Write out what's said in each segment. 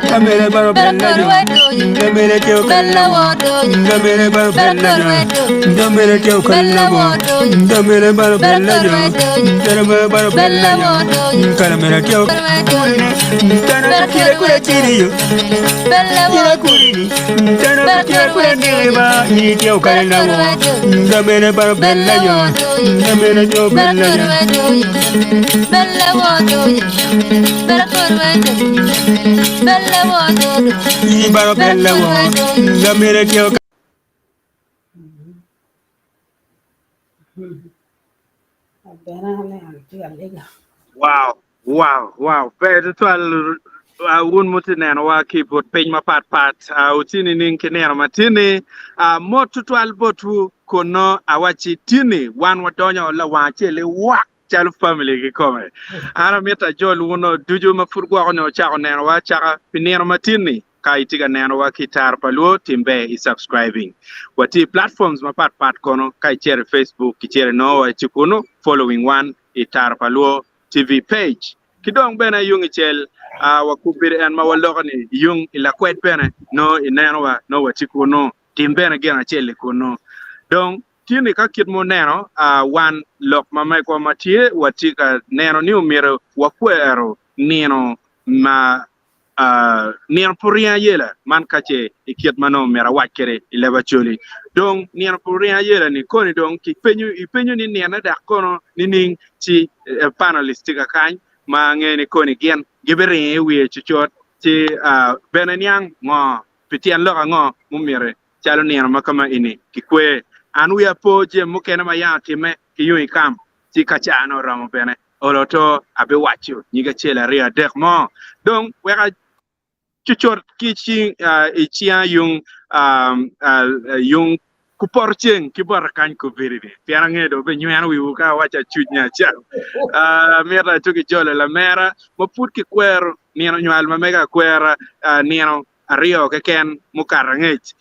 Kamere baro bella jo, kamere teo kalla wo, kamere baro bella jo, kamere teo kalla wo, kamere baro bella jo, kamere baro bella jo, kamere teo kurini, tana kire kure kiri yo, kire kurini, tana kire kure nire ba, ni teo kalla wo, kamere baro bella jo, kamere teo bella jo. Wow, wow, wow. Ber tutwal uh, wun muti nenowa ki but piny mapat pat. Uh, wuti nining ki nino matini? Uh, mot tutwal botwu kun no awacci tini wan wadonyo lawang acel-li wak calo family kikome. An amito ajol wuno ducu ma pud gwoko nyo ocako nenowa acaka pi nino matin-ni. Ka itye ka nenowa ki i Taro pa Luo, tim ber i subscribing. Watye i platforms mapat pat kono, ka icito i Facebook icito inongo wa ci kunu, following wan i Taro pa Luo TV page. Ki dong bene yung i cel wakubbe en ma waloko ni yung i lakwed bene nongo inenowa nongo watye kunu. Tim bene gin acel-li kunu. Dong Tye ni ka kit ma wuneno, wan lok ma megwa ma tye, watye ka neno ni omyero wakwero nino ma nino pur ringo ayela man ka ce i kit ma nongo myero awac kwede i leb Acholi. Dong nino pur ringo ayela ni koni dong kipenyo ipenyo ni nine dok kono nining ci panelist tye ka kany ma angeyo ni koni gin gibiringo i wiye cucut ci bene niang ngo pi tyen lok ango mumyero calo nino ma kama eni kikwer. An wiya po jami mukene ma yam otimme ki yung i kam, ci ka caa-ne oromo bene, olo to abiwaco nyig acel aryo adek mo. Dong wek acucut ki i cinga yung yung kupoto ceng ki bota kany kobedi-ni, pien angeyo dong wubinyweno wiwu ka awaco acuc nyo acam. Amito acuki jolo lamera ma pud kikwero nino nywal ma mega akwera nino aryo keken mukato angec.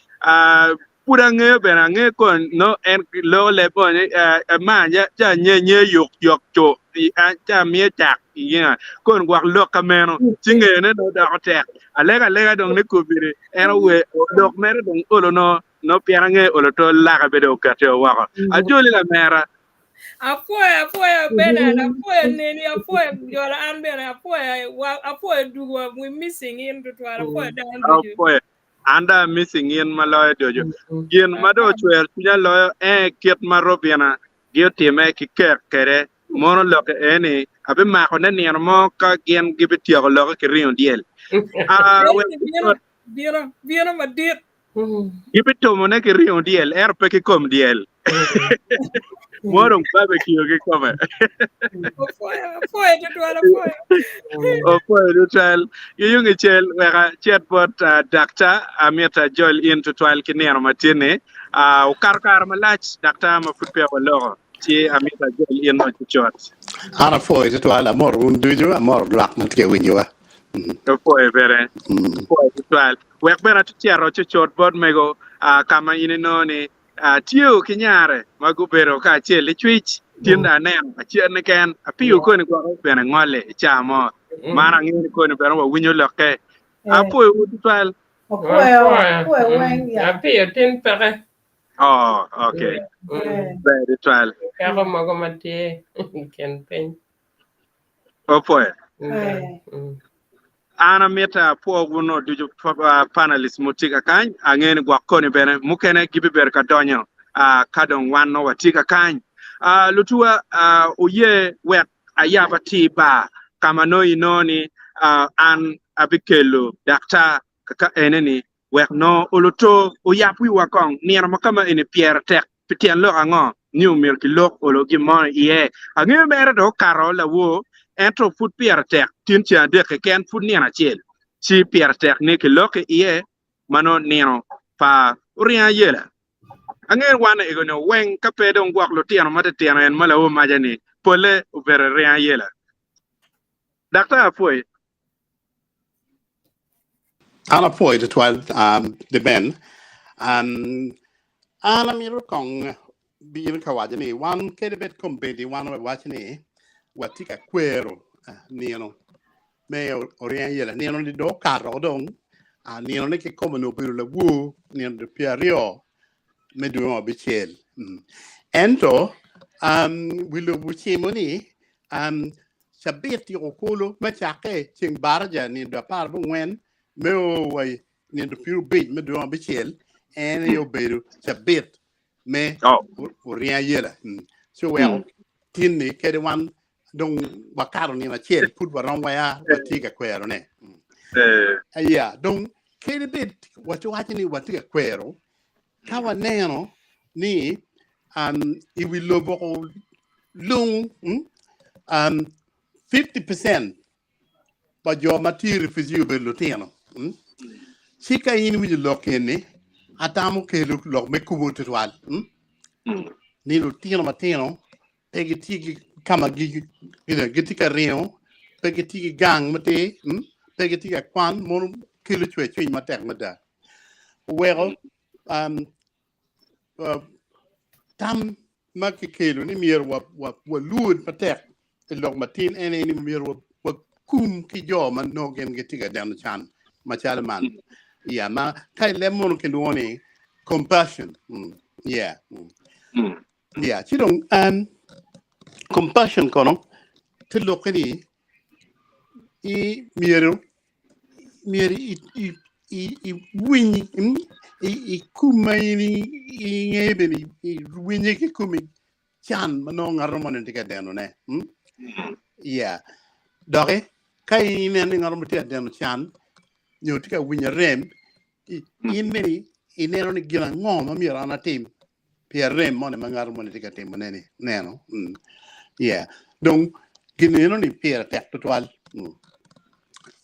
Pud angeyo bene, angeyo kon no en loko leb mo ni ma ca nye nye yok yok co ca miye cak inga kon gwok lok ka meno ci ngeyone no doko tek. Alega alega dong ni kobedi en owe lok mere dong olo no no pien angeyo olo tol lake bene okete woko. Ajoli lamera. Apwoyo, apwoyo Bernard, apwoyo neni, apwoyo jolo an bene, apwoyo, apwoyo dugo, we missing in tutwal, apwoyo dano ducu. Apwoyo. An dong a missing in ma loyo dojo. Gin ma dong ocwero cwinya loyo en kit ma Robina gi otime ki kek kede. Mono lokke eni abimako ne nino mo ka gin gibityeko lokke ki ringo dyel. Ah, wek Bino, bino, bino madit. Gibitumone ki ringo dyel, ento pe ki kom dyel. Mo dong barbecue kikome. Opwoyo, opwoyo tutwal, opwoyo. Opwoyo tutwal. Ki yung icel, wek acit bot uh, daktar, amito ajol in tutwal ki nino ma tye-ni. Uh, okato kare malac, daktar ma pud peya waloko, ci amito ajol in mo cucut. An apwoyo tutwal, amoro wun ducu, amoro lwak ma tye ka winyowa. Opwoyo bene, opwoyo tutwal. Wek bene atucito cucut bot mego ka ma in inongo ni Tio ki nyare ma gubedo kacel licwic. Tin dong aneno acen keken, apiyo koni gwoko bene ngole i caa mo. Man angeyo ni koni bene wawinyo lokke. Apwoyowu tutwal. Apwoyo, apwoyo weng ya. Apiyo tin peke. Oh, okay. Ber tutwal. Peko mogo ma tye i kin piny. Opwoyo. An amito apwo wun ducu panelists mutye ka kany. Angeyo ni gwok koni bene mukene gibibedo ka donyo ka dong wan nongo watye ka kany. Lutuwa wuye wek ayab atir bar ka ma nongo inongo ni an abikelo daktar kaka ene-ni wek nongo oluto oyab wiwa kong nino ma kama eni pyere tek pi tyen lok ango ni omyero kilok olo gin mo iye. Angeyo mere dong okato lawor ento pud pyere tek tin ceng adek keken pud nino acel ci pyere tek ni kilok iye ma nongo nino pa oringo ayela. Angeyo wan ego ni weng ka pe dong gwok lutino matitino en ma lawor maca ni pole obedo ringo ayela. Daktar apwoyi. An apwoyo tutwal um, The Ben. Um, an amito kong bino ka waco ni wan kadi bed kombeddi wan wawaco ni watye ka kwero uh, nino. me oryeny ayela nino ni dong okato dong nino ni kikome ni obedo lawor nino 20 me dwe me abicel. Ento wi lobo ocimo ni cabit tyeko kulu me cakke ceng baraja nino 14 me o wa nino 50 me dwe me abicel en aye obedo cabit me oryeny ayela. Ci oweko tin-ni kadi wan dong wakato nino acel pud warom waya watye ka kwerone. Aya dong kadi bed wawaco ni watye ka kwero ka waneno ni i wi lobo lung 50% pa jo ma tye i refugee obedo lutino. Ci ka in iwinyo lok eni, atamo kelo lok me kubo tutwal ni lutino matino pe gitye ki ka ma gitye ka ringo, pe gitye ki gang matir, pe gitye ka kwan, mono kelo cwercwiny matek mada. Oweko tam ma kikelo ni myero walwod matek i lok matin en aye ni myero wakum ki jo ma nongo gin gitye ka deno can macalo man. Yeah, ma ka i leb mono kilwongo ni compassion. Yeah. Yeah, ci dong um, compassion kono te lokke ni i myero myero i i i i winy i i kum ma in i inge bene i winye ki komi can ma nongo ngat moni tye ka denone. Yeah. Doki ka in ineno ni ngat mo tye ka deno can nyo tye ka winyo arem, in bene ineno ni gin ango ma myero an atim pi arem moni ma ngat moni tye ka timone ni neno. Yeah. Dong gin eno ni pire tek tutwal.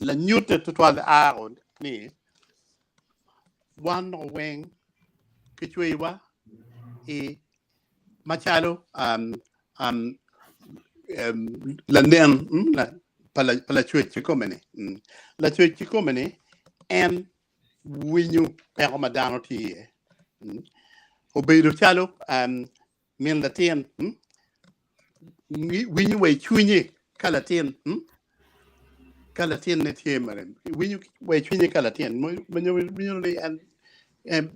Lanyute tutwal ako ni wan dong weng kicweyowa i macalo lanen pa Lacwec kikome-ni. Lacwec kikome-ni en winyo peko ma dano tye iye. Obedo calo min latin winyo wa i cwinye ka latin ka latinne tye marem winyo wa i cwinye ka latin winyo ni en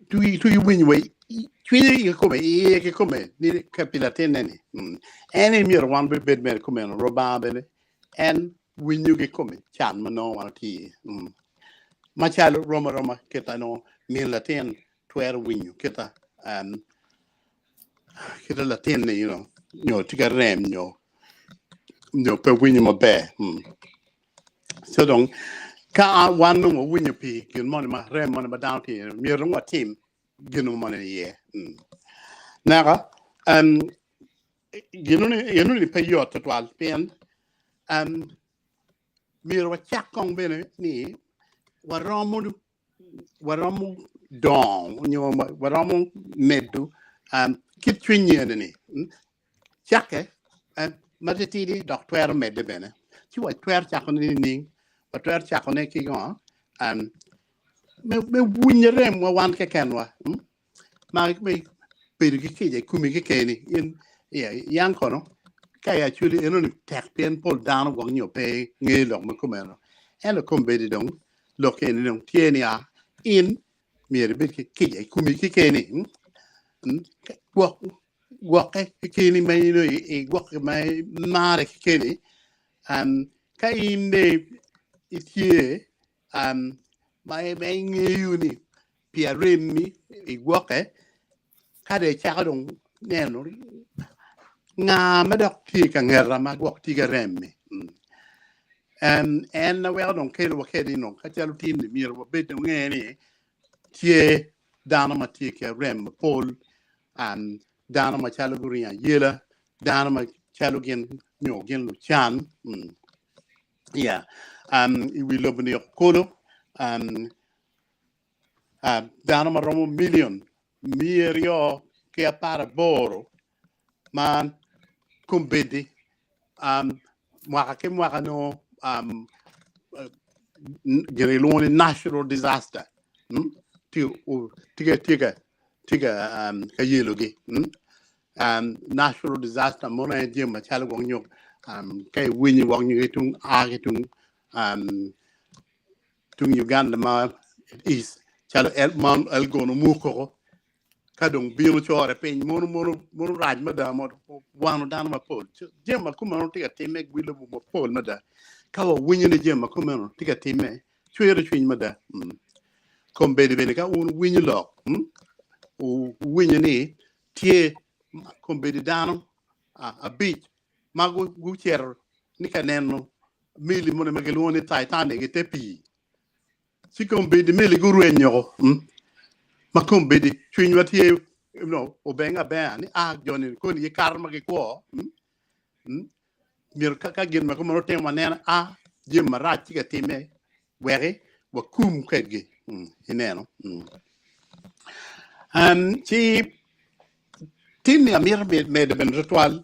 tugi winyo wa i cwinye kikome iye kikome ni ka pi latinne ni en aye myero wan bed mere kumeno Rubanga bene en winyo kikome can ma nongo wan watye iye macalo rom aroma kita nongo min latin twero winyo kita kita latinne you know nyo tye ka rem nyo nyo pe winyo maber so dong ka wan nongo wawinyo pi gin moni ma rem moni ma dano tye iye myero dong watim gin moni iye naka gin ni pe yot tutwal pien myero wacak kong bene ni waromo waromo dongo nyo waromo medo kit cwiny eni ni cakke ma titidi dok twero medde bene ci watwero cakone nining watwero cakone ki ngo me winyo remwa wan kekenwa ma me bedo ki kica i komi kekeni in yang kono ka i acwali enoni tek pien pol dano gwok nyo pe ngeyo lok ma kumeno ento kombeddi dong lok eni dong tye ni a in myero ibed ki kica i komi kekeni gwok gwokke kekeni ma in igwokke ma imare kekeni ka in dong itye ma ingeyo ni pi aremmi igwokke ka dong icako dong neno nga ma dok tye ka ngeta ma gwok tye ki aremmi en weko dong kelowa kwede ni ka calo tin-ni myero wabed dong wange ni tye dano ma tye ki arem mapol dano macalo guringo ayela dano macalo gin nyo gin lucan Yeah. I wi lobo ni kulu dano ma romo milion 218 ma kombeddi mwaka ki mwaka nongo gin ilwongo ni natural disaster tye ka yelogi. Natural disaster mono en jami macalo gwok nyo. Um, ka iwinyo wok nyo ki tung a ki tung um, tung Uganda ma east calo El, Mount Elgon omukoko ka dong bino core piny mono mono mono rac mada mo wano dano mapol jami ma kumeno tye ka timme i wi lobo mapol mada ka wawinyo ni jami ma kumeno tye ka timme cwero cwiny mada mm. Kombeddi bene ka wun wuwinyo lok mm, wuwinyo ni tye kombeddi dano abic ma gucito ni ka neno meli moni ma gilwongo ni Titanic i te pii ci kombeddi meli gurwenyo mm, ma kombeddi cwinywa tye you know, obeng abenga ni a joni koni gikato ma gikwo mm, mm, myero ka, ka gin ma kumeno otimo waneno a jami marac tye ka timme weki wakum kwedgi mm, ineno mm. Um, ci tinni amito medo bene tutwal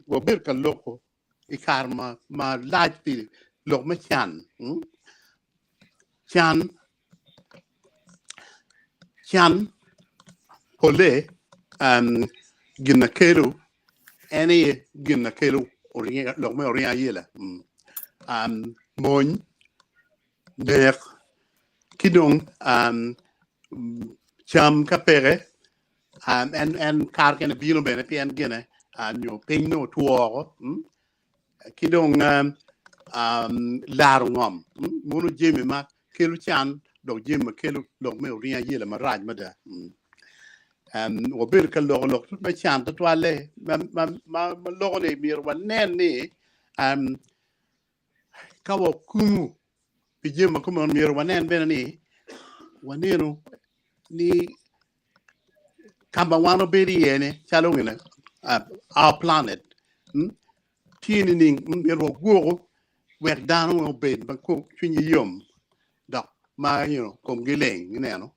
wabedo ka loko i kare ma, ma lac pi lok me can mm? Can can pole um, gin na kelo en aye gin na kelo lok me oringo ayela mm. um, mony nek ki dong um, cam ka peke um, en, en kare kene bino bene pien gine uh, nyo piny nongo otwo oko mm? ki dong um, laro ngom mm? mono jami ma kelo can dok jami ma kelo lok me oringo ayela marac mada mm. um, wabedo ka loko lok me can tutwalle ma, ma, ma, ma loko ni myero wanen ni um, ka wakumu pi jami ma kumeno myero wanen bene ni waneno ni ka ma wan wabedo iye ni calo gine uh, our planet mm, tye nining mm, myero wagwoku wek dano weng obed ma cwinygi yom dok ma you know, komgi leng ineno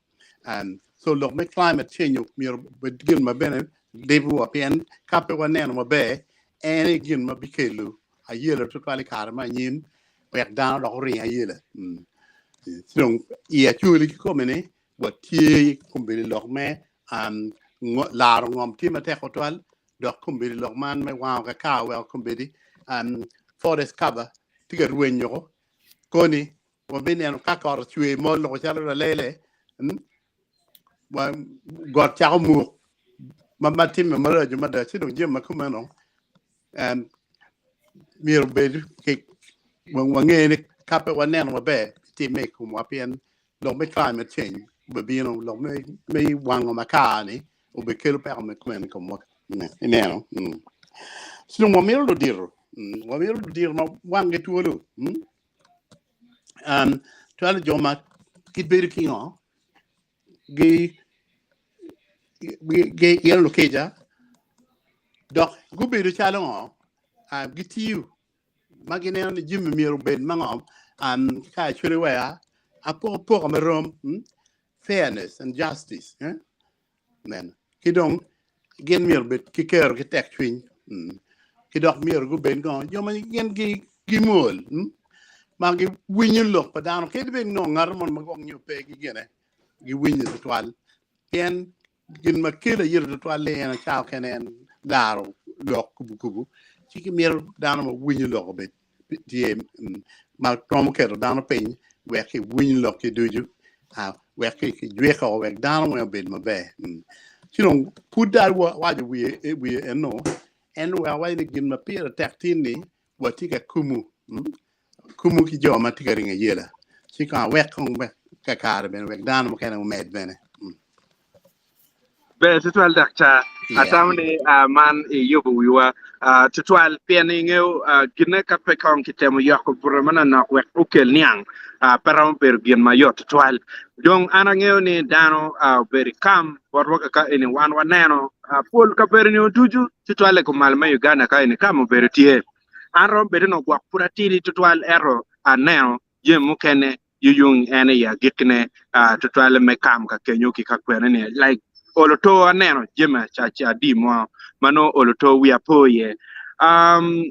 um, so lok me climate change myero obed gin ma bene libowa pien ka pe waneno maber en aye gin ma bikelo ayela tutwal i kare ma anyim wek dano dok oring ayela mm. Ci dong i acholi kikome ni Watye kombeddi lok me laro ngom tye matek tutwal dok kombeddi lok man me wango kakao weko kombeddi forest cover tye ka rwenyo koni wabineno ka kot ocwe ma oloko calo lalele got cako muk ma timme maraco mada ci dong jami ma kumeno myero obed wange ni ka pe waneno maber timme i komwa pien lok me climate change obibino, lok me, me wango makar-ni obikelo peko me kumeno i komwa. Ineno? Mm. Ci dong wamito ludito, mm, wamito ludito ma wanggi twolo. Mm. Um, twalo jo ma gibedo ki ngo? Gi, gi, gi, gin lukica, dok gubedo calo ngo? Uh, gitiyo ma gineno ni jami myero obed ma ngo um, ka actually wea apokapoka me rom mm? fairness and justice eh? Neno. Ki dong gin myero obed ki kero ki tek cwiny mm. ki dok myero gubed ngo jo ma gin gi gimwol mm? ma giwinyo lok pa dano kadi bed nongo ngat mo ma gwok nyo pe ki gine giwinyo tutwal pien Gin ma kelo ayito tutwal-li en aye cawa kene en laro lok kubukubu ci gimito dano ma winyo lok obed tye ma romo keto dano piny wek kiwiny lokki ducu wek kijwiko wek dano weng obed maber. Ci dong pud dong awaco wiye eno en wek awac ni gin ma pire tek tin-ni watye ka kumu kumu ki jo ma tye ka ringo ayela ci kong awek kong wek kakare bene wek dano mukene omed bene. Ber tutwal daktar. Yeah. Atamo ni ah, man iyubo wiwa ah, tutwal pien ingeyo ah, ginne ka pe kong kitemo yoko bute manonok wek okel niang ah, pe romo bedo gin mayot tutwal. Dong an angeyo ni dano ah, obedo i kam botwa kaka eni wan waneno ah, pol kabedo-ni ducu tutwal i kumalo me Uganda ka eni kam obedo tye. An romo bedo ni ogwok pud atidi tutwal ento aneno jami mukene yuyung en i agikkine tutwalle me kam ka kenyo ki ka kwene ni like olo to aneno jami acaca adi mo ma nongo olo to wiya po iye. Um,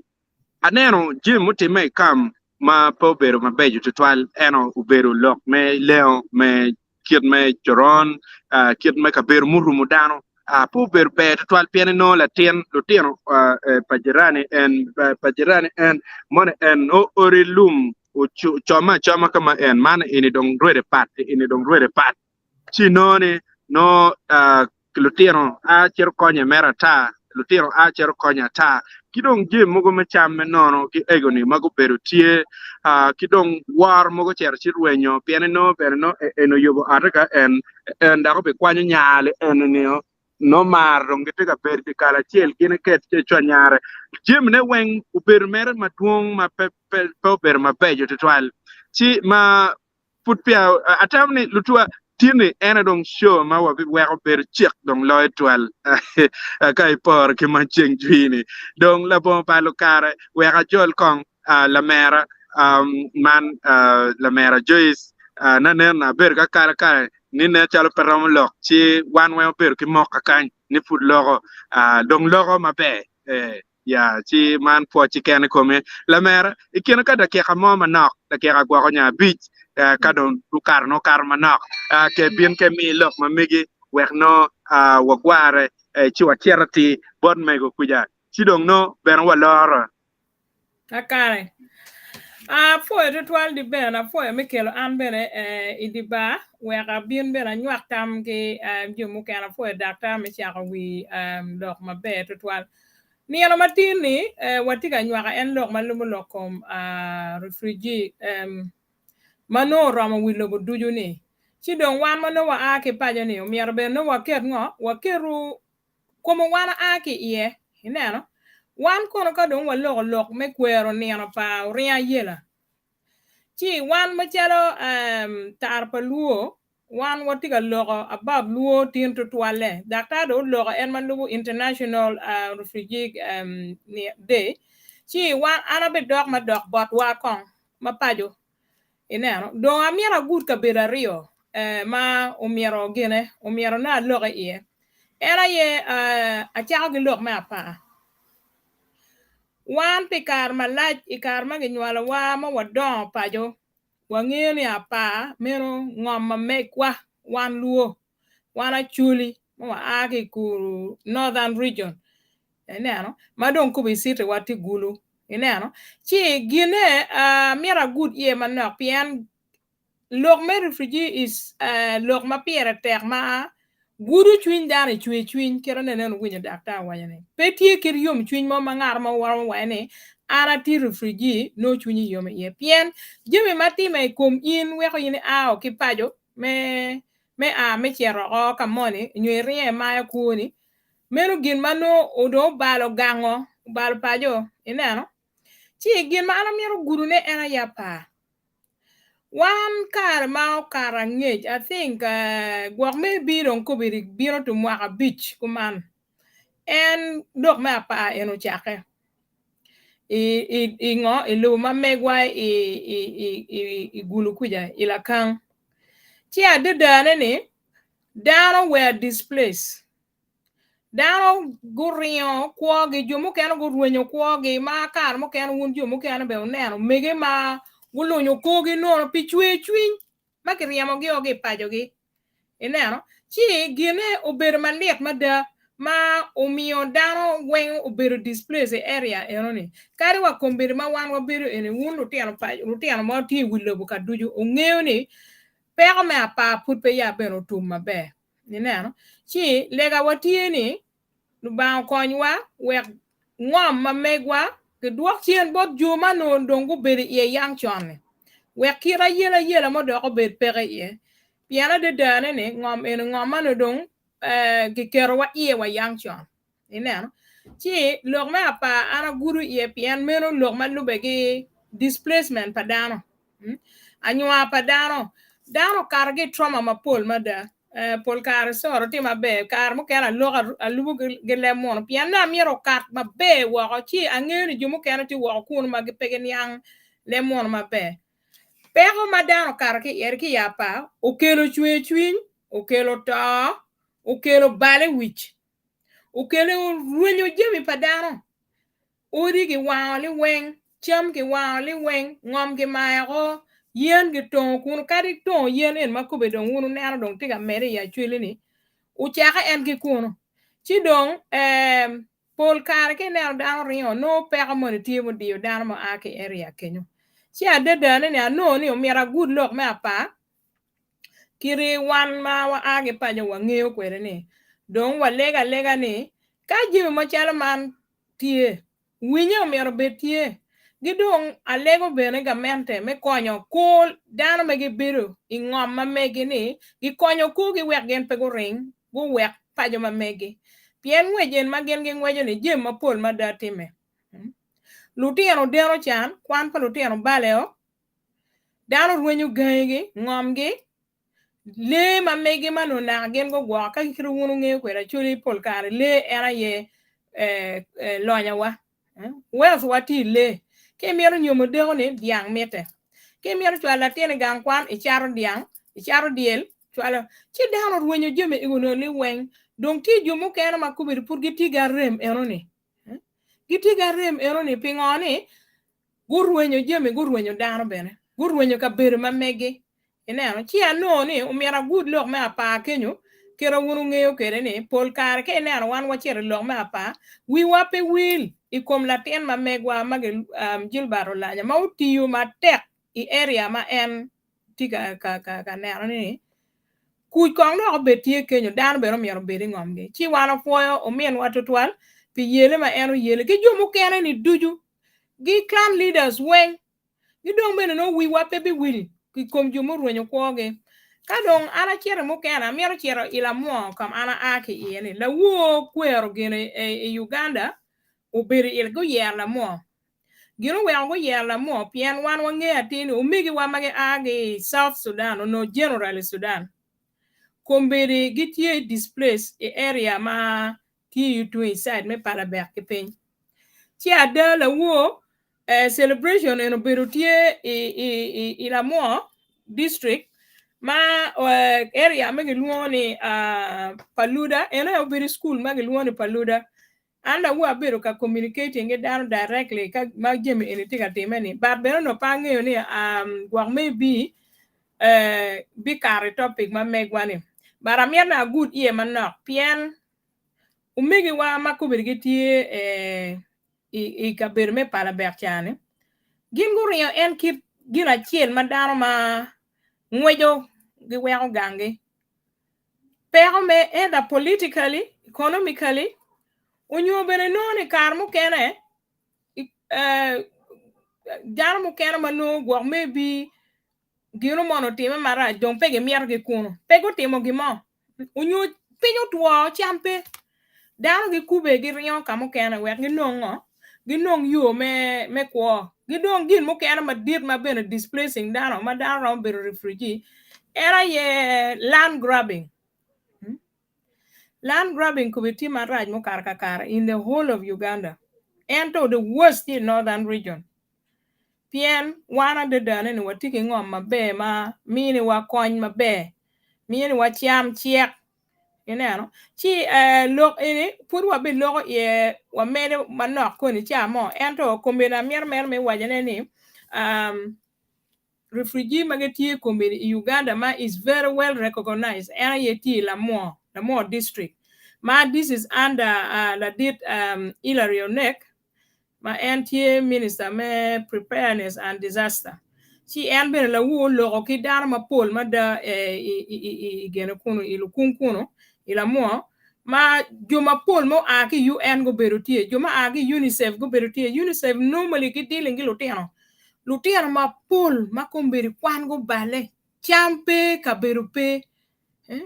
aneno jami mutimme i kam ma pe obedo mabeco tutwal ento obedo lok me lengo me kit me coron, uh, kit me kabedo murumo dano. Pe obedo ber tutwal pien inongo latin lutino pa jirani en pa jirani en moni en nongo odi lum ocomme acoma ka ma en man eni dong rwede pat eni dong rwede pat ci inongo ni nongo lutino a cito konye mere ata lutino a cito konye ata ki dong jami mogo me cam me nono ki ego ni ma gubedo tye ki dong woro mogo ocito ci rwenyo pien inongo bene nongo en oyubo otte ka en en dok obikwanyo nyali eni nio nongo mar dong gitye ka bedo i kal acel gin kec ki ecwa nyare jamine weng obedo mere madwong ma pe pe pe obedo mabeco tutwal ci ma pud peya atamo ni lutwa tye-ni en aye dong show ma wabiweko bedo cek dong loyo twal ka iporo ki ma ceng jwi-ni. Dong labongo balo kare, wek ajol kong lamera man, lamera Joyce. Nanen abedo ki akalakala ni nen calo pe romo lok, ci wan weng wabedo ki mok kakany ni pud loko. Dong loko maber. Ya, ci man pwoc keken i kome. Lamera, i kine ka dakika mo manok, dakika gwoko nyo abic, ka dong okato nongo okato manok, ke bin ke mi lok ma megi wek nongo wagware ci wacit atir bot mego kuca, ci dong nongo bene waloro. Kakare. Apwoyo tutwal di Ben, apwoyo me kelo an bene i di bar wek abin bene anywak tam ki jo mukene. Apwoyo daktar me cako wi lok maber tutwal. Nino matin-ni watye ka nywako en lok ma lubo lok kom refugee ma nongo oromo wi lobo ducu-ni. Ci dong wan ma nongo waa ki paco-ni omyero bene nongo waket ngo? Waketu kome wan aa ki iye. Ineno? Wan kono ka dong waloko lok me kwero nino pa oringo ayela, ci wan macalo tar pa luo, wan watye ka loko about luo tin tutwalle. Daktar dong oloko en ma lubo International Refugee Day, ci wan an abidok madok botwa kong ma paco. Ineno? Dong amito agud kabedo aryo ma omyero gine, omyero nongo aloke iye. En aye acako ki lok me apar. Wan pi kare malac i kare ma ginywalowa ma wadongo paco, wangeyo ni apar meno ngom ma megwa wan luo. Wan Acholi ma waa ki i Kuru Northern Region, ineno, ma dong kobbe i city wa tye Gulu, ineno. Ci gine mito agud iye manok pien lok me refugee is lok ma pire tek ma gudo cwiny dano i cwer cwiny kit ma nene wuwinyo daktar owaco ni pe tye kit yom cwiny mo ma ngat mo romo waco ni an atye refugee nongo cwinyi yom iye pien jami ma time i kom in weko in ia ki paco me me a me cito oko ka moni nyo iringo imayo kwoni, meno gin ma nongo dong obalo gango, obalo paco, ineno? Ci gin ma an amito gudone en aye apar. Wan kare ma okato angec, I think gwok maybe dong kobedi bino to mwaka abic kuman, en lok me apar eni ocakke i ngo i lobo ma megwa i Gulu kuca i Lakang. Ci adadane ni dano were displaced. Dano guringo kwogi, jo mukene gurwenyo kwogi ma kare mukene wun jo mukene bene wuneno omege ma gulunyo korgi nono pi cwer cwiny ma kiryemogi o ki i pacogi. Ineno? Ci gine obedo malit mada ma omiyo dano weng obedo displaced i area enoni. Kadi wa kombeddi ma wan wabedo eni, wun lutino pa lutino ma tye i wi lobo ka ducu wungeyo ni peko me apar pud pe ya bene otum maber. Ineno? Ci legawa tye ni Lubanga okonywa wek ngom ma megwa kidwok cen bot jo ma onongo dong gubedo iye yang con-ni, wek kit ayelayela mo dok obed peke iye. Pien adadane ni ngom eni ngom ma onongo dong kiketowa iye wa yang con. Ineno? Ci lok me apar an agudo iye pien meno lok ma lubbe ki displacement pa dano, anywar pa dano. Dano okato ki i trauma mapol mada. Pol kare coro tye maber, kare mukene aloko alubo ki leb munu pien nongo amyero okat maber woko ci angeyo ni jo mukene tye woko kunu ma pe giniang leb munu maber. Peko ma dano okato ki iye ki i apar okelo cwer cwiny, okelo to, okelo bal i wic, okelo rwenyo jami pa dano. Odi giwango liweng, cam giwango liweng, ngom gimayo, yen gitongo kunu kadi tongo yen eni ma kobbe dong wun wuneno dong tye ka medde i acwele-ni, ocake en ki kunu. Ci dong eh, pol kare ka ineno dano ringo nongo peko moni tye mudiyo dano ma a ki i area kenyo. Ci adada ni anongo ni omyero agud lok me apar kiti wan ma waa ki paco wangeyo kwede ni dong walego alega ni ka jami macalo man tye Winye omyero obed tye. Gi dong alego bene gamente me konyo kor dano ma gibedo i ngom ma megi ni gikonyo korgi wek gin pe guring guwek paco ma megi. Pien ngwec en ma gin gingweco ni jami mapol mada time. Lutino deno can, kwan pa lutino bale o, dano rwenyo gangi gi, ngom gi, Lee ma megi ma nongo naka gin gugwoko ka kit wun wungeyo kwede Acholi pol kare lee en aye lonyowa. Wealth wa tye i lee. Ka imito nyomo deko ni dyang mitte. Ka imito cwalo latin i gang kwan icato dyang, icato dyel, cwalo ci dano orwenyo jami ego ni weng. Dong tye jo mukene ma kobedi pud gitye ki arem enoni. Gitye ki arem enoni pingo ni Gurwenyo jami, gurwenyo dano bene, gurwenyo kabedo ma megi. Ineno? Ci anongo ni omyero agud lok me apar kenyo, kit ma wun wungeyo kwede ni pol kare ka ineno wan wacito i lok me apar, wiwa pe wil i kom latin ma megwa ma Gilbert Olanya ma otiyo matek i area ma en tye ka neno ni kuc kong dok obed tye kenyo, dano bene omyero obed i ngomgi. Ci wan opwoyo ominwa tutwal pi yele ma en oyele ki jo mukene-ni ducu gi clan leaders weng gi dong bene nongo wiwa pe biwil i kom jo murwenyo kwogi. Ka dong an acito mukene amito cito i lamwo ka ma an aa ki iye ni lawor kwero gin i Uganda obedo i guyero lamwo. Gin oweko guyero lamwo pien wan wangeyo atir ni omegiwa ma gia ki i South Sudan onongo general i Sudan kombeddi gitye displaced i area ma tye yo tung i side me Palabek ki piny. Ci ada lawor eh, celebration en obedo tye i, i, i, i Lamwo district ma eh, area ma gilwongo ni uh, Paluda, en aye obedo i school ma gilwongo ni Paluda. An lawor abedo ka communicating ki dano directly ka ma jami eni tye ka time ni but bene onongo pe angeyo ni um, gwok maybe eh, bikato i topic ma megwa ni but amito ni agud iye manok pien omegiwa ma kobedi gitye eh, i, i kabedo me Palabek ca-ni gin guringo en kit gin acel ma dano ma ngweco giweko ganggi peko me either politically, economically onyo bene nongo ni kare mukene eh, dano mukene ma nongo gwok maybe gino mono otime marac dong pe gimito ki kunu pe gutimo gin mo onyo piny otwo cam pe dano gikube giringo ka mukene wek ginong ngo ginong yo me me kwo ki dong gin mukene madit ma bene displacing dano ma dano romo bedo refugee en aye land grabbing Land grabbing kobe tye marac mukato kakare in the whole of Uganda ento the worst tye i northern region pien wan adada ni watye ki ngom maber ma miniwa kony maber miniwa cam cek ineno ci eh, lok eni pud wabiloko iye wamedo manok koni ca mo ento kombeddi amito mere me wacone ni um, Refugee ma gitye kombeddi i Uganda ma is very well recognized en aye tye i Lamwo, Lamwo district ma this is under uh, ladit um, Hillary Onek ma en tye minister me preparedness and disaster. Ci en bene lawu oloko ki dano mapol mada eh, i, i, i, i gene kunu i lukung kunu i Lamwo ma jo mapol ma oa ki UN gubedo tye, jo ma a ki UNICEF gubedo tye. UNICEF normally gi dealing ki lutino Lutino mapol ma kombeddi kwan guballe, cam pe, kabedo pe,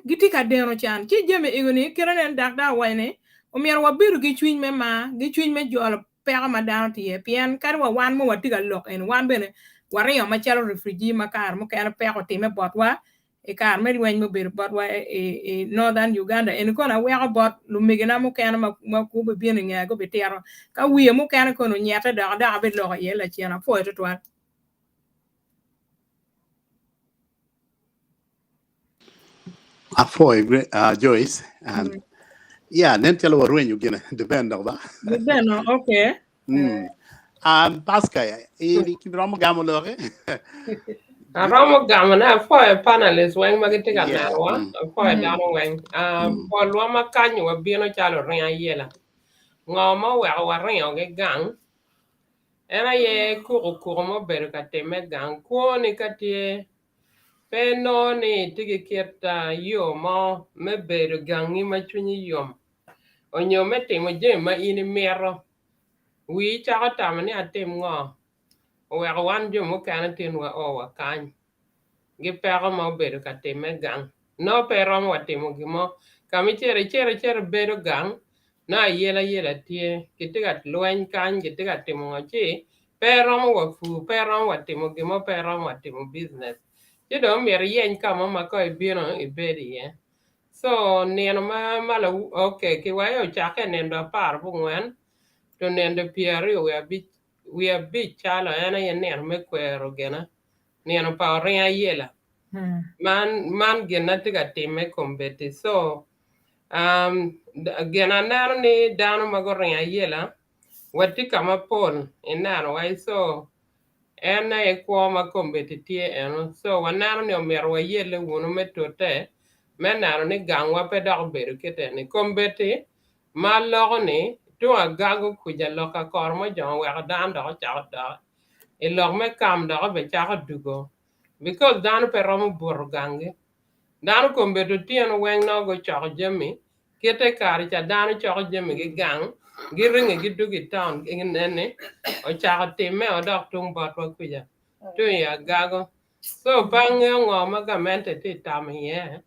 gitye ka deno can. Ci jami ego-ni kite nen daktar owaco ni omyero wabedu ki cwiny me mar, ki cwiny me jolo peko ma dano tye iye pien kadi wa wan ma watye ka lok eni wan bene waringo macalo refugee ma kare mukene peko otimme botwa i kare me lweny mubedo botwa i Northern Uganda eni kono aweko bot lumegina mukene ma gubibino i ngeya gubitito ka wiye mukene kono onyete dok dok abiloko iye lacen apwoyo tutwal. Apwoyo uh, Joyce. Um, mm. Yeah, nen calo warwenyo gine depend dok ba. Depend, okay. Mm. Um, Pascal, in romo gamo loke. Aromo gamo ne apwoyo panelist weng ma gitye ka nenowa, apwoyo dano weng. Polwa ma kany wabino calo oringo ayela. Ngo ma oweko waringo ki gang? En aye kuku kuku ma obedo ka timme gang. Kwoni ka tye pe inongo ni itye ki kit yo mo me bedo gangi ma cwinyi yom onyo me timo jami ma in imito. Wii cako tamo ni atim ngo? Oweko wan jo mukene tin wa o wa kany gi peko ma obedo ka timme gang. Nongo pe iromo wa timo gin mo. Ka ma icito, icito icito ibedo gang, nongo ayela yela tye, kitye ka lweny kany, kitye ka timo ngo ci pe iromo wa pur, pe iromo wa timo gin mo, pe iromo wa timo business. Ci dong myero iyeny ka mo ma ka ibino ibedo iye. So nino ma ma lawu okay kiwaco ocakke nindo 14 to nindo 25 calo en aye nino me kwero gina, nino pa oringo ayela. Man man gin na tye ka timme kombeddi. So um, gin aneno ni dano ma guringo ayela watye ka mapol ineno wai so en aye kwo ma kombeddi tye eno. So waneno ni omyero wayelle wunu me tute me neno ni gangwa pe dok obedo kite eni. Kombeddi Ma loko ni, tung agago kuca lok ka koro mojong oweko dano dok ocako dok i lok me kam dok obecako dugo because dano pe romo buto gangi. Dano kombeddi otyeno weng nongo gucoko jami kite kare ca dano coko jami gi gang giringi gidugo i town gineni ocako timme o dok tung botwa kuca tung i agago. So pe angeyo ngo ma gamente tye tamo iye.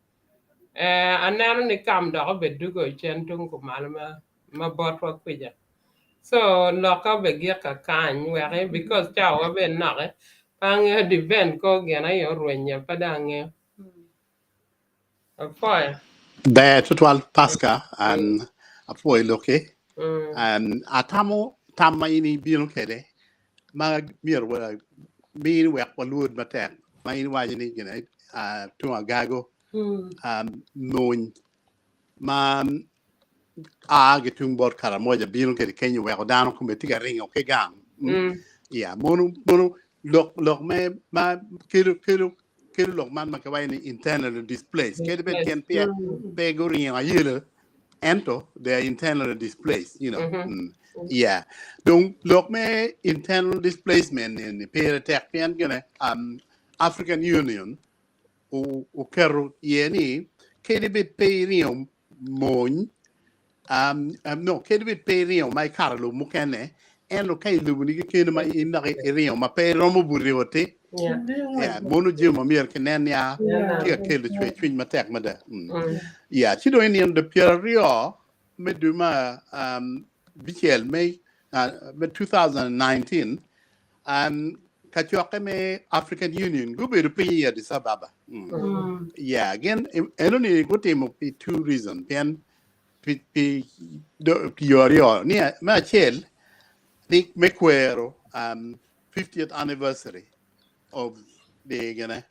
Eh, aneno ni kam dok obedugo i cen tung kumalo ma, ma botwa kwica. So, lokka obegik kakany weki because cawa bene noki. Pe angeyo depend ko gin aye orwenye pe dong angeyo. Apwoyo. Ber tutwal Pasca and apwoyo lokki. And atamo tam ma in ibino kwede ma myero wa mini wek walwod matek ma in iwaco ni gine tung agago mony ma a ki tung bot Karamoja bino kwede kenyo weko dano kome tye ka ringo ki gang. Yeah, mono mono lok lok me ma kelo kelo kelo lok man ma kiwaco ni internally displaced kadi bed gin pe pe guringo ayelo ento they are internally displaced you know. Yeah. Dong lok me internal displacement ni pire tek pien gine African Union oketo iye ni kadi bed pe iringo mony no kadi bed pe iringo ma ikato lobo mukene ento ka iloboni kekeni ma in dok iringo ma pe iromo buto i oti yeah, mono jami ma myero kinen niya tye ka kelo cwercwiny matek mada. Yeah, ci dong i nino 20 me dwe me abicel me 2019 kacokke me African Union gubedo piny i Addis Ababa. Yeah, gin enoni gutimo pi two reason pien pi pi yo aryo ni me acel ni me kwero 50th anniversary of the gine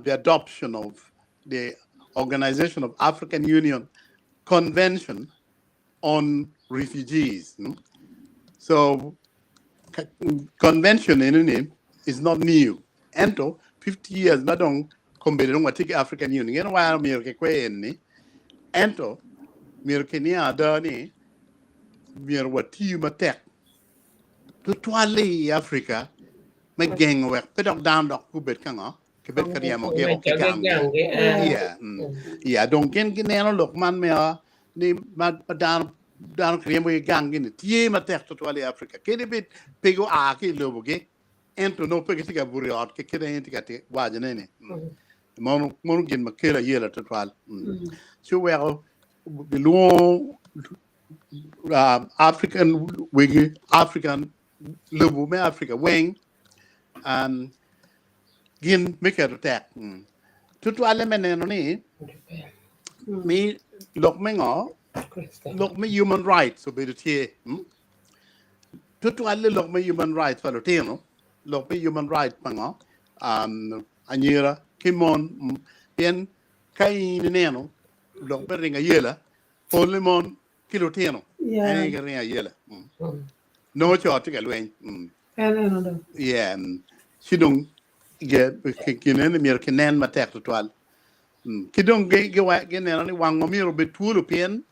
the adoption of the Organization of African Union Convention on Refugees. So convention enoni is not new. Ento 50 years ma dong kombeddi dong watye ki African Union. Ngeno waro myero kikwer eni. Ento myero kiniang ada ni myero watiyo matek tutwal i Africa me gengo wek pe dok dano dok gubed ka ngo kibed ka ryemo gi ki gangi. Yeah. Yeah, dong gin gineno lok man me ni ma dano dano kiryemo ki gangi ni tye matek tutwal i Africa. Kadi bed pe gua ki i lobogi ento nongo pe gitye ka buto i ot ki kite en tye ka wacone ni. Mono mono gin ma kelo ayela tutwal. Ci oweko gilwongo African wegi African lobo me Africa weng gin me keto tek tutwalle me neno ni mi lok me ngo lok me human rights obedo tye tutwalle lok me human rights pa lutino lok me human rights pa ngo anyira ki mon pien ka in ineno lok me ringo ayela pole mon ki lutino en aye giringo ayela nongo co tye ka lweny. Yeah, ci dong. Gin eni myero kinen matek tutwal. Ki dong gineno ni wangwa myero obed twolo pien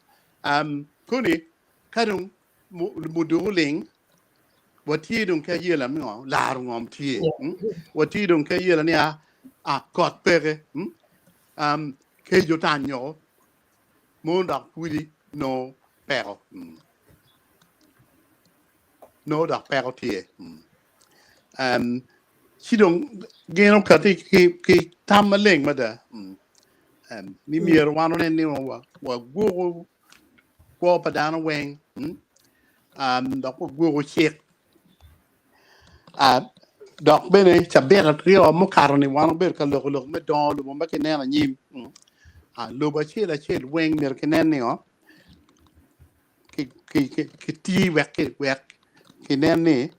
koni ka dong muduku ling watye dong ki ayela me ngo laro ngom tye. Watye dong ki ayela ni a kot peke kec otanyo mo dok pudi nongo peko. Nongo dok peko tye. Ci dong gin okati ki tam maleng mada ni myero wan onen ni wagwoko kwo pa dano weng dok wagwoko cik. Dok bene cabit aryo mukato-ni wan wabedo ka loko lok me dongo lobo ma kineno anyim. Lobo acel acel weng myero kinen ni kiti wek kinen ni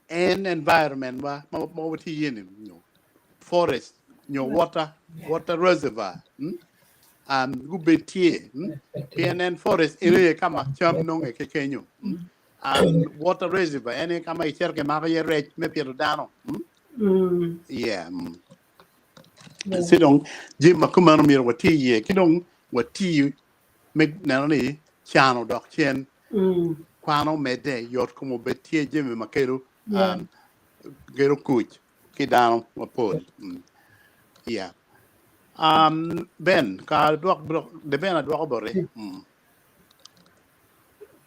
en environment wa ma watye iye ni nyo forest nyo water water reservoir gubed tye pien en forest en aye ka ma cam nonge ki kenyo water reservoir en aye ka ma icito kimako iye rec me pito dano yeah. Ci dong jami ma kumeno myero wati iye ki dong wati me neno ni can odok cen, kwan omedde, yot kom obed tye, jami ma kelo kelo kuc ki dano mapol. Yeah. Ben, kare dwok de Ben adwoko boti.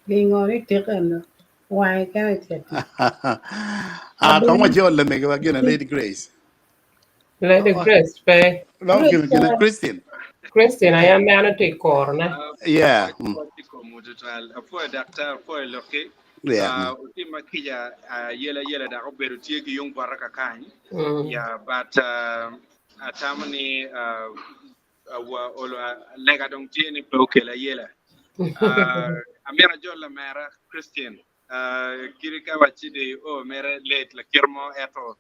Gingo ni tika eno wange kene tye tic. Ah, kong wajol lamegiwa gin Lady Grace. Lady Grace pe. No, gin gin Christine. Christine aye aneno tye i korone. Yeah. Apwoyo daktar, apwoyo lokki. Yeah. Otima kica yela yela dok obedo tye ki yung bota kakany. Yeah, but atamo ni lega dong tye ni pe okel ayela. Amito ajol lamera Christine. Kadi ka wacidi o mere late lakit mo ento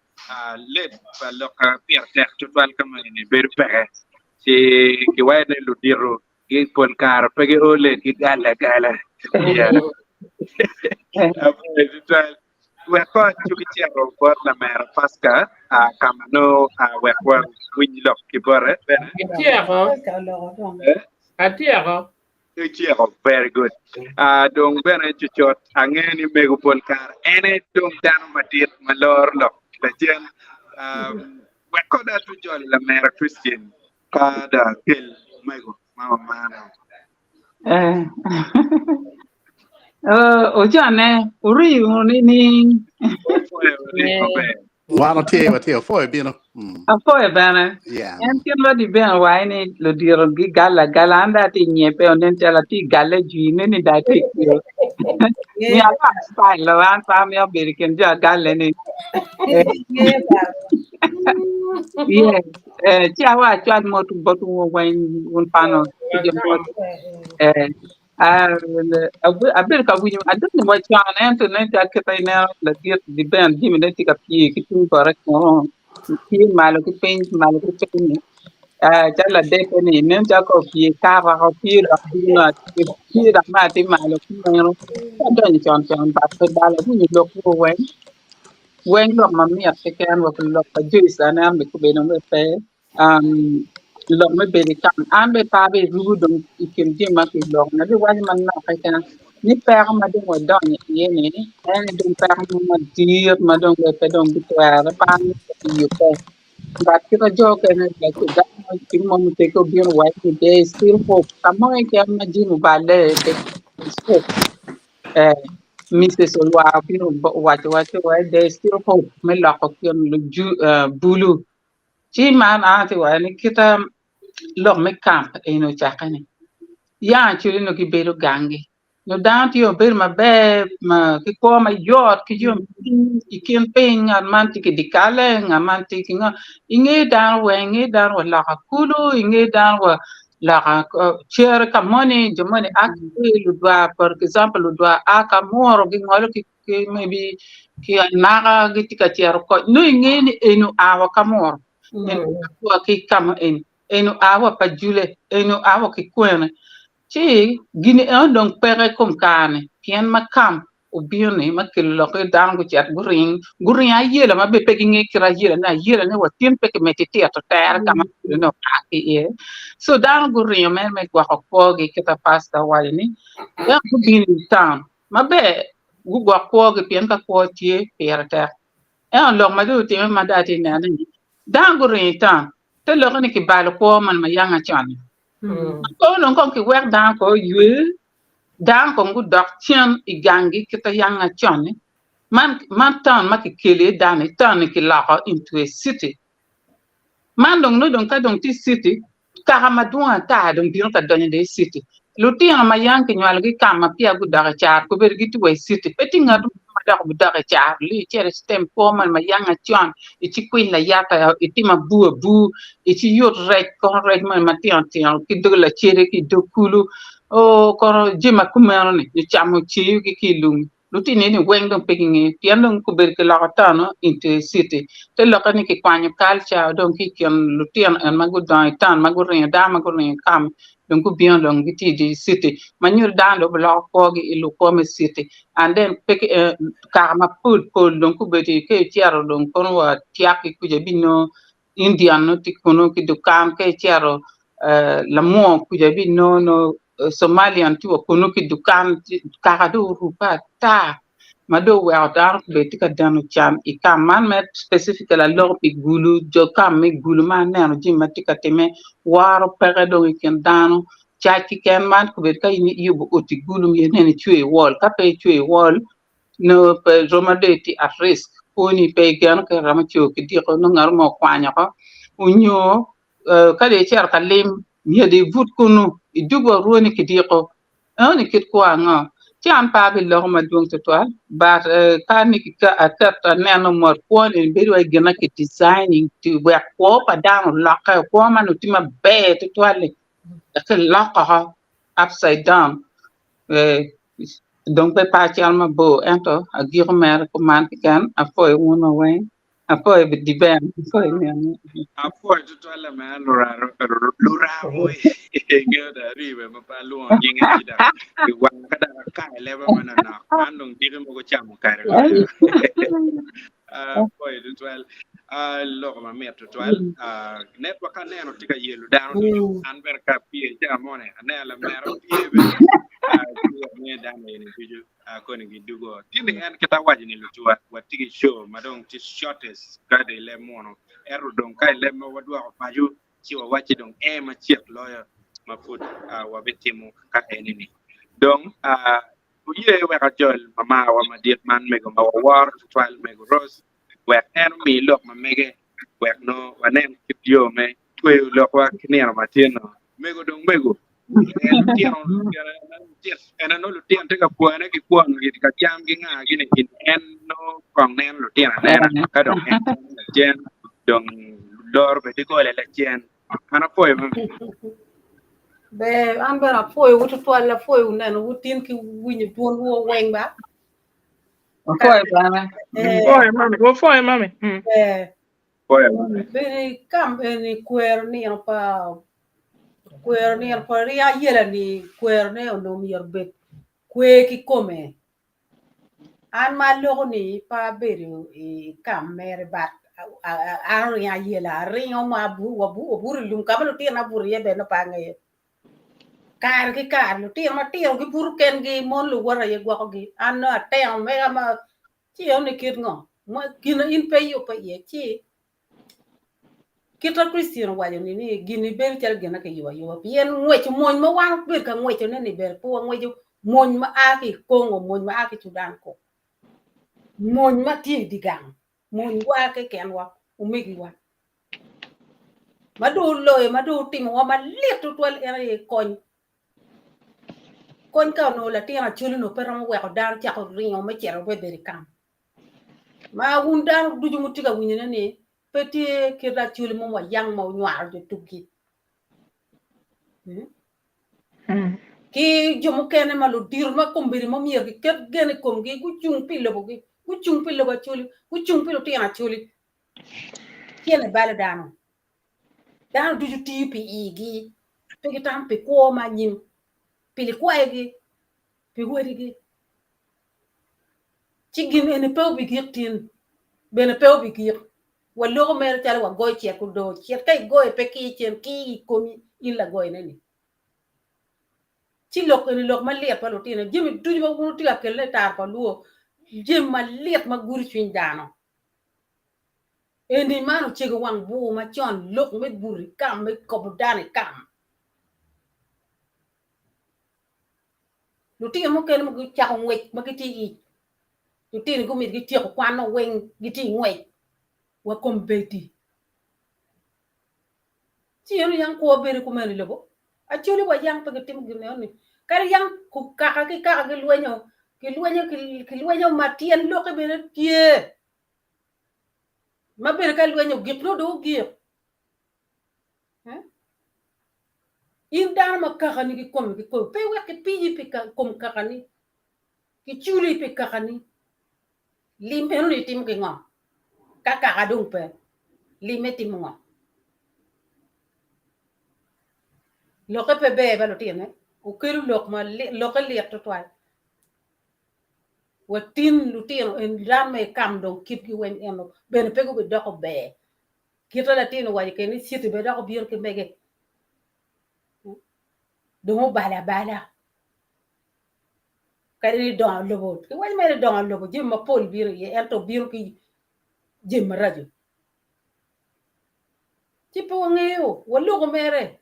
late pa lok pire tek tutwal ka ma eni bedo peke ci kiwaco ni ludito gi pol kare pe gio late gigale agala. Yeah. Apwoyo tutwal. Wek ko acuki cito bot lamera Pasca ka ma nongo wek wawiny lok ki bote bene. Atyeko. Atyeko. Iciko, very good. Ah, dong bene cucut angeyo ni mego pol kare en aye dong dano madit ma loro lok lacen. Um, wek koda atujol lamera Christine ka da kel mego ma wamano. Eh. Oh, ojane, uriyo ni ning. Opwoyo ni maber. Wan watye watye opwoyo bino. Apwoyo bene. Yeah. En kit ma di bene waye ni ludito gigalo agala an dong atye nyepe onen calo atye gale jwi ne ni dong atye kwo. Ni alok style lo an pe amito bedo i kin jo agale ni. Yes. Eh, ci awa acwal mot bot wun weng wun pano ki jo mot. Eh, Abedo ka winyo adonyo wa con ento nen calo kit ma ineno ladit di Ben jamine tye ka pye ki tung bote kunu tye malo ki piny malo ki piny-ni calo ladette ni nen calo ka opye kaka opye dok pye dok mere tye malo kumeno ci adonyo con con but pe bal awinyo lok mogo weng weng lok mamit keken wa lok pa Joyce aneno bene gubedo pe. Lok me bedo i kam an bene pe abirubo dong i kin jami ma kiloko ni abiwaco manok keken ni peko ma dong wadonyo iye ni en aye dong peko mo madit ma dong pe dong bitwere pe amito yubbe but kit ma jo okene dano mo mutegi obino owaco ni there is still hope ka mo keken ma jami oballe there is hope Mrs. Olwar obino owaco wa ci there is still hope me loko kin bulu Ci man an atye waco ni kita lok me kamp eni ocakke ni yang actually nongo gibedo gangi nongo dano tye obedo maber ma ki kwo mayot ki jo i kin piny ngat man tye ki dye kalle ngat man tye ki ngo inge dano weng inge dano wa loka kulu inge dano wa loka cere ka moni jo moni a ki ludwar for example ludwar a ka muro gingolo ki ki maybe ki anaka gitye ka cito koc nongo ingeyo ni eni oa wa ka muro eni oa wa ki ka ma eni eni oa wa pa jule eni oa wa ki kwene ci gini eno dong peke i kom kare-ni pien ma kam obino-ni ma kelo lok ni dano gucit guring, guringo ayela ma bene pe ginge kit ayelane, ayelane wa tin pe kimito itito tere ka ma ayelane oa ki iye. So dano guringo mere me gwoko kwogi kita pasta owaco ni wek gubin i town maber gugwok kwogi pien ka kwo tye pire tek. Ento lok ma dong otimme ma dong atye ka neno ni dano guringo i town te lokke ni kibalo kwo man ma yanga con-ni. Kong dong kong kiwek dano kong oywe, dano kong gudok cen i ganggi kit ma yanga con-ni. Man, man town ma kikelo iye dano-ni, town-ni kiloko into a city. Man dong nongo dong ka dong tye city, kaka madwong ata dong bino ka donyo dong i city. Lutino ma yam kinywalogi ka ma peya gudok i caro kobedo gitye wa i city. Pe tye ngat mo ma dok obidok i caro li icito icitem kwo man ma yanga con, icikwiny layata, itim abur abur, iciyut rec kono rec moni matino tino ki dog lacede ki i dog kulu, oo kono jami ma kumeno-ni nyo camo ceyogi ki i lum. Lutino eni weng dong pe gingeyo pien dong kobedo kiloko town into a city te lokke ni kikwanyo culture dong ki i kin lutino en ma gudongo i town ma guringo dano ma guringo i kam dong gubino dong gitye i dye city ma nyuto dano dong guloko kwogi i lub kwo me city and then pe ki kaka mapol pol dong kobedo ka icito dong kono wa tyakgi kuca ibinongo Indian nongo tye kunu ki dukan ka icito lamwor kuca ibinongo nongo Somalian tye wa kunu ki dukan kaka dong orubbe ata ma dong oweko dano gubedo tye ka deno can i kam man me specifically aloko pi gulu jo kam me gulu ma aneno jami ma tye ka timme woro peke dong i kin dano cac keken man kobedo ka in iyubo oti gulu myero inen icwe wall ka pe icwe wall nongo pe romo dong itye at risk kwoni pe igeno ka iromo co ki diko nongo ngat mo okwanyo oko onyo ka dong icito ka lim myero dong ibut kunu idug wa orwoni ki diko enoni kit kwo ango ci an pe abiloko madwong tutwal but ka ni aketo aneno mot kwo-ni bedo wai gin ma ki designing wek kwo pa dano olokke kwo man tye maber tutwal-li dok kiloko oko upside down Dong pe par cal mabor ento agiko mere kuman keken apwoyo wun weng apwoyo di ben apwoyo nene. Apwoyo tutwal lamera luraroi ngeyo dong aribe ma pe alwongo nyinge ci dok iwang ka dok akayo leba manonok man dong diki mogo camo kare loyo. Apwoyo tutwal loko mamit tutwal network aneno tye ka yelo dano ducu an bene ka apye ca moni aneno lamera pye bene me dano eni ducu koni gidugo tye ni en kit awaco ni lutuwa watye ki show ma dong tye shortest ka dong ileb muno ento dong ka ileb ma wadwoko paco ci wawacci dong en macek loyo ma pud wabitimo ka eni-ni dong Oye wek ajol mamawa madit man mego ma waworo tutwal, Mego Rose, wek en omi lok ma mege wek nongo wanen kit yo me tweyo lokwa ki nino matin-nu. Mego dong mego, en lutino, en nongo lutino tye ka pwone ki kwono gin ka cam ki nga gini gin en nongo kong neno lutino anena ka dong en lacen dong loro bene doggola lacen. An apwoyo mami. Ber, an bene apwoyowu tutwal, apwoyowu nenowu tin ki winyo dwonwu weng ba. Apwoyo bene. Eh, Apwoyo mami, wapwoyo mami. Mm. eh, Apwoyo mami. bene kam eni kwero nino pa kwero nino pa ringo ayela ni kwerone onongo myero obed kwer kikome. An ma aloko ni pe abedo i kam mere but an oringo ayela aringo ma wabuto i lum ka ma lutinona buto iye bene nongo pe angeyo kare ki kare lutino matino gibuto kengi mon luwote aye gwokogi an nongo ateno mega ma ci enoni kit ngo gin ma in pe iyubbe iye ci Kit ma Christine owaco ni ni gini bedo calo gin ma kiyubo ayuba pien ngweco mony ma wan wabedo ka ngwecone ni bene pe wangweco mony ma a ki i Congo mony ma a ki Sudan ko mony ma tye i dye gang mony wa kekenwa omegiwa ma dong oloyo ma dong otimowa malit tutwal en aye kony kony ka onongo latin Acholi onongo pe romo weko dano cako ringo me cito me bedo i kam Ma wun dano ducu mutye ka winyone ni pe tye kit acholi mo wayang ma onywaro jo tugi. Hmm? Ki jo mukene ma ludito ma kombeddi ma myero giket gen i komgi gucung pi lobogi, gucung pi lobo acholi, gucung pi lutino acholi. Cene balo dano. Dano ducu tiyo pi igi, pe gitamo pi kwo ma anyim, pi likwayogi, pi wadigi. Ci gin eni pe obigik tin, bene pe obigik. Waloko mere calo wagoyo cet odoo, cet ka igoyo pe kir cen, kir i komi in lagoyone-ni. Ci lok eni lok malit pa lutino, jami ducu ma wun wutye ka kelone i tar pa luo, jami malit ma gudo cwiny dano. Eni man ocego wang bur macon, lok me buto i kam, me kobo dano i kam. Lutino mukene ma gucako ngwec ma gitye i ic, lutino gumito gityeko kwanno weng gitye i ngwec wa kombeddi. Ci eno yang kwo bedo kumeno i lobo? Acholi wa yang pe gitimo gin eno ni. Kadi yang kaka ki kaka gilwenyo, gilwenyo, gilwenyo ma tyen lokke bene tye. Ma bene ka lweny ogik nongo dong ogik. In dano ma kakani kikome kikome pe iwek kipiji pi kom kakani, kiculi pi kakani. Lim enoni itimo ki ngo? Ka kaka dong pe, limme timo ngo? Lokke pe ber ba lutine, okelo lok ma lokke lit tutwal. Watin lutino en dano ma ikam dong kitgi weng eno bene pe gubidoko ber. Kite latin owaco kede ni citi bene dok obino ki mege dong obalo abala kadi ni dongo lobo kiwaco mere ni dongo lobo jami mapol bino iye ento bino ki jami maraco ci pe wangeyo waloko mere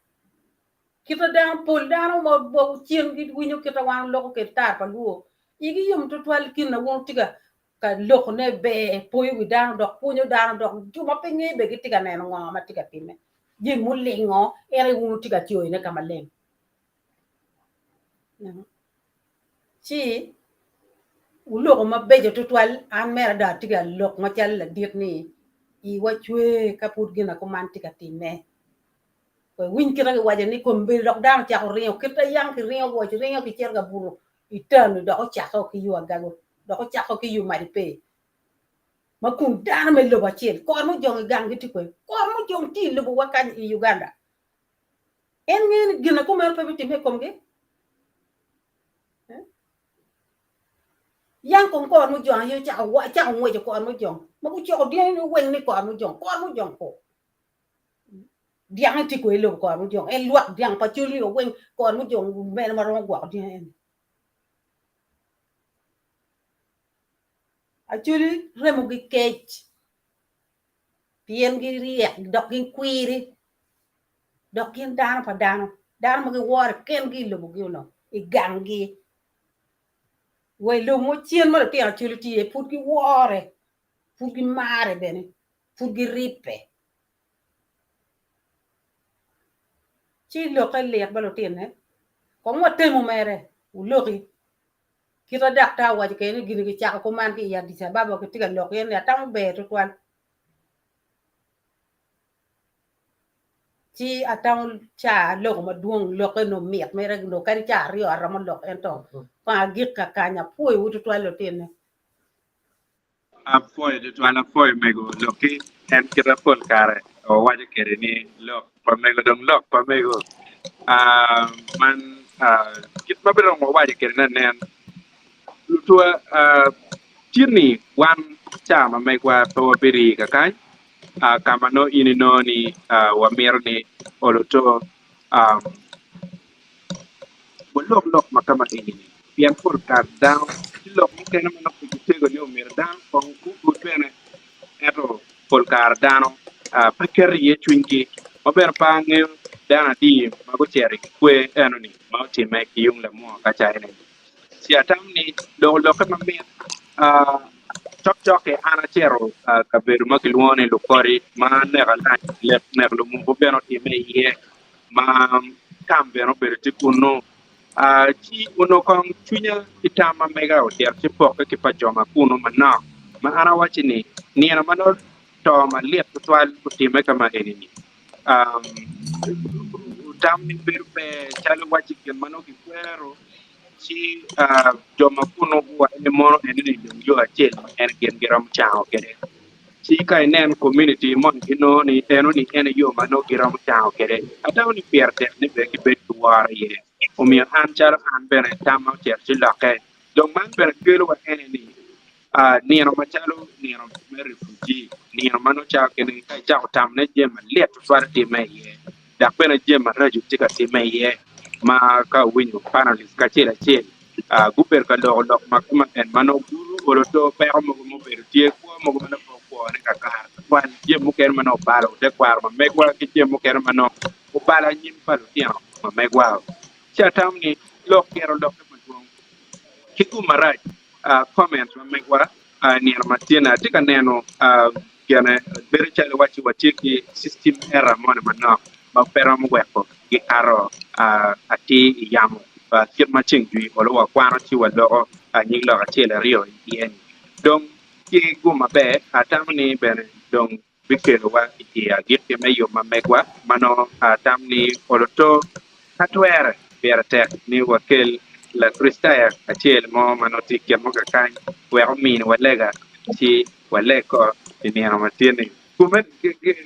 Kita dano, pol dano ma cen giwinyo kita wan waloko kwede tar pa luo, igi yom twatwal gin ma wun wutye ka lokone ber poyo wi dano dok pwonyo dano dok jo ma pe ngeyo bene gitye ka neno ngo ma tye ka timme. Jami mulingo en aye wun wutye ka coyone ka maleng. Ci wuloko mabeco twatwal an mere dong atye ka lok macalo ladit ni iwa cwer ka pud gin ma kuman tye ka timme. Winy kite kiwaco ni kombeddi dok dano ocako ringo kite yang kiringo waco ringo kicito ka buto i town dok ocakke ki yo agago dok ocakke ki yo madipe ma kun dano me lobo acel kor mujong i gang gitye kwede kor mujong tye i lobo wa kany i Uganda en ngeyo ni gin ma kumeno pe bitimme i komgi Yang kong kor mujong aye ocako ngweco kor mujong ma gucoko dyangi weng ni kor mujong kor mujong ko. Dyange tye kwede i lobo kor mujong en lwak dyang pa col nio weng kor mujong mene ma romo gwoko dyange eni. Acholi remogi kec pien giryek dok gin kwiri dok gin dano pa dano, dano ma giwore kengi i lobogi onongo i ganggi wa i lobo mo cen ma lutino acholi tye iye pud giwore pud gimare bene pud giribbe. Ci lokke lit ba lutine, kong watemu mere, wuloki. Kit ma daktar owaco kwede ni gini kicako kuman ki i Addis Ababa kitye ka lok iye ni atamo ber tutwal. Ci atamo ca aloko madwong lokke onongo mit mere onongo kadi ca aryo aromo lok ento kong agik kakany apwoyowu tutwal lutine. Apwoyo tutwal, apwoyo mego lokki en kite pol kare wawaco kwede ni lok pa mego dong lok pa mego. Ah, man ah, kit ma bene dong wawaco kwede nanen lutwa ah, tye ni wan ca ma megwa pe wabirii kakany ah, ka ma nongo in inongo ni ah, wamito ni oluto ah, Walok lok ma ka ma eni-ni, pien pol kare dano tye lok mukene ma nongo pe gitego ni omyero dano kong gugud bene, ento pol kare dano pe keto iye cwinygi. Ma bene pe angeyo dano adi ma gucito i kwer eno-ni ma otimme ki yung lamwoo ka caine-ni. Ci atamo ni loko lokke mamit cokcok-ki an acito kabedo ma kilwongo ni Lukodi ma nek alany nek lumuku bene otimme iye. ma tam bene obedo tye kunnu. Ci onongo kong cwinya ki tam ma mega ocito ci pokke ki pa jo ma kunnu manok, ma an awacci ni, Nino ma nongo to malit tutwal otimme ka ma eni-ni, tam ni bedo ber calo wacci gin ma nongo gikwero, ci jo ma kunnu guwaco ni mono eni-ni dong yo acel ma en gin giromo cango kwede. Ci ka inen komuniti moni ginongo ni enoni en aye yo ma nongo giromo cango kwede. Atamo ni pire tek ni bene gibed ki woro iye. Omiyo an calo an bene tamma ocito ci lokke. Dong man bene kelo wa ene ni. Nino macalo nino me refugee, nino ma nongo cako kene ka icako tamo ne jami malit tutwal timme iye dok bene jami maraco tye ka timme iye ma ka awinyo panelist kacel acel gubedo ka loko lok ma koma en ma nongo gudo olo to peko mogo ma obedo tye kwo mogo ma nongo pe okwone kakare tutwal jami mukene ma nongo obalo tekwaro ma megwa ki jami mukene ma nongo obalo anyim pa lutino ma megwa. Ci atamo ni lok myero olokke madwong ki gum marac comment ma megwa nino ma tye ni atye ka neno gene bedo calo iwacci watye ki system error moni manok ma pe romo weko gikato atir i yamo kit ma ceng jwi olo wakwano ci waloko nyig lok acel aryo iye ni dong ki gum maber atamo ni bene dong bikelowa i agikki me yub ma megwa ma nongo atam ni olo to ka twere pire tek ni wakel Lakricitayo acel mo ma nongo tye i kin mo kakany wek ominiwa lega ci waleg ko i nino ma tye-ni. Kume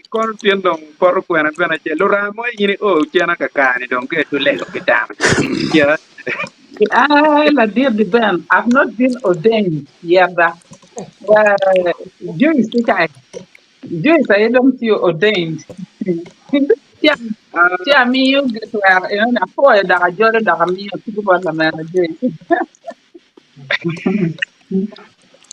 kono tyen dong poto kwena bene acel luranga mo in io cena kakare-ni dong ka itye lego ki dano. Yeah. Ah, ladit Ben, I've not been ordained yet. Uh, Joyce, tika Joyce aye dong tye ordained. Ah, Ci amiyo gitwero eno apwoyo dok ajolo dok amiyo tugo bot lamera Joyce.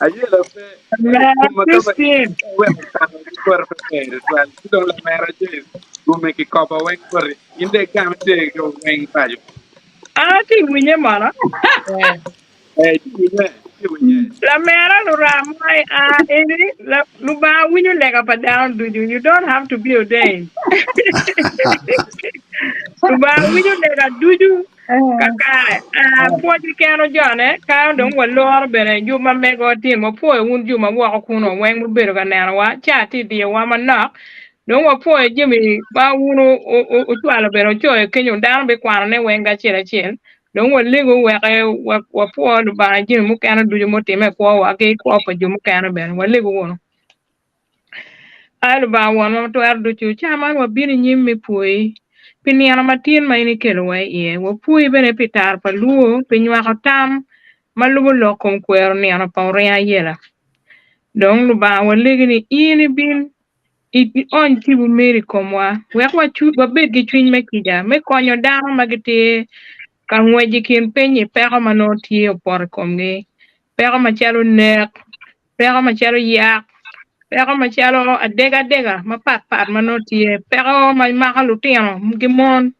Ayela pe Lamera gum ma ka ba Christine. weko kano ki kore pe ber tutwal ci dong lamera Joyce gume ki kobo weng koti in dong igamo tye ki weng paco. An atye i winye mono. Eh. Eh, ci winye, ci winye. Lamera luram mo i a eni la- Lubanga winyo lega pa dano ducu. You don't have to be ordained. Lubanga winyo lega ducu kakare. Ah, pwoc keken ojone, kano dong waloro bene yub ma mego timo. Wapwoyo wun jo ma woko kuno weng mubedo ka nenowa. Ca tye i diyowa manok. Dong wapwoyo jami ma wun wucwalo bene wucoyo kenyo dano bikwanone weng acel acel. Dong walego wek wapwo Lubanga jami mukene ducu mutimme i kwowa ki i kwo pa jo mukene bene. Walego wunu. Ai Lubanga Wonwa ma twero ducu, ca man wabino i nyim me pwoyi pi nino matin ma in ikelowa iye. Wapwoyi bene pi taro pa lwor, pi nywako tam ma lubo lok kom kwero nino pa oringo ayela. Dong Lubanga walegi ni in ibin Iony tipo meri i komwa wek wabed ki cwiny me kica me konyo dano ma gitye ka ngwec i kin piny i peko ma nongo tye opoto i komgi, peko macalo nek, peko macalo yak, peko macalo adegadega mapatpat ma nongo tye, peko ma mako lutino ki mon